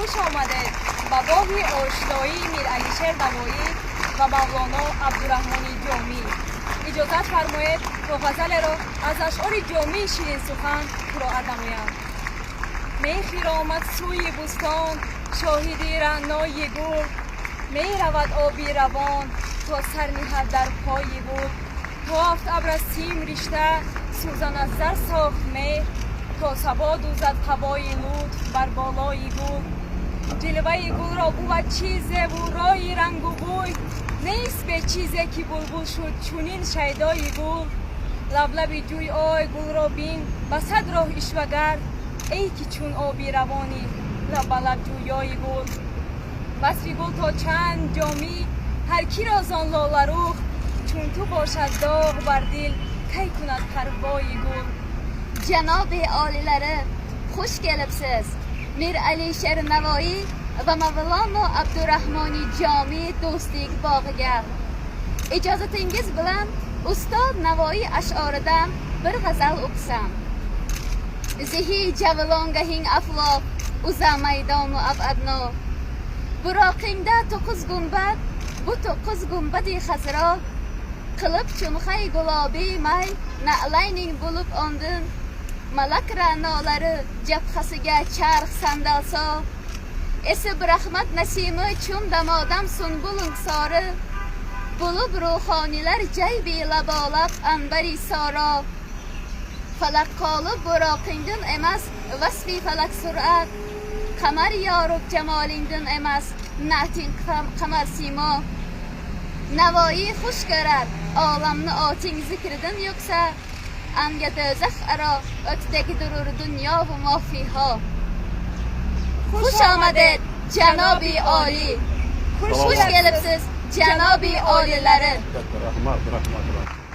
Хуш омадед ба боғи ошноии Мир Алишер Навоӣ ва Мавлоно Абдураҳмони Ҷомӣ. Иҷозат фармоед, то ғазалеро аз ашъори Ҷомии ширинсухан қироат намоям. Мехиромад сӯи бӯстон шоҳиди раънои гул, меравад оби равон, то сар ниҳад дар пои гул. Тофт абр аз сим ришта, сӯзан аз зар сохт меҳр, то сабо дӯзад қабои лутф бар болои гул. Ҷилваи гулро бувад чизеву рои рангу бӯй, нест бе чизе ки булбул шуд чунин шайдои гул. Лаблаби ҷӯй ой гулро бин ба сад роҳ ишвагар, эй ки чун оби равонӣ лаббалаб ҷӯёи гул. Васфи гул то чанд, Ҷомӣ, ҳар ки ро зон лоларух чун ту бошад доғ бар дил, кай кунад парвои гул? Janobi oliylari, xush kelibsiz Mir Alisher Navoiy va Mavlono Abdurahmoniy Jomiy do'stlik bog'iga. Ijozatingiz bilan ustod Navoiy ash'oridan bir g'azal o'qisam. Zihi javlongahing afloq uza maydonu abadno. Buroqingda to'qqiz gumbad, bu to'qqiz gumbadi xazro. Qilib chunhay gulobiy may na'layning bo'lib ondin. Malak ra'nolari jabhasiga charx sandalso. Esib rahmat nasimi chun damodam sunbulun sori. Bo'lib ruhoniylar jaybi labolab anbari soro. Falak qolib buroqingdin emas vasfi falak sur'at. Qamar yorib jamolingdin emas na'ting qamar simo. Navoiy xush ko'rar olamni oting zikridan yo'qsa, anga do'zax aro o'tdagi durur dunyo va mo fiho. Xush omaded, janobi oliy. Xush kelibsiz, janobi oliylari. Katta rahmat, rahmat, rahmat.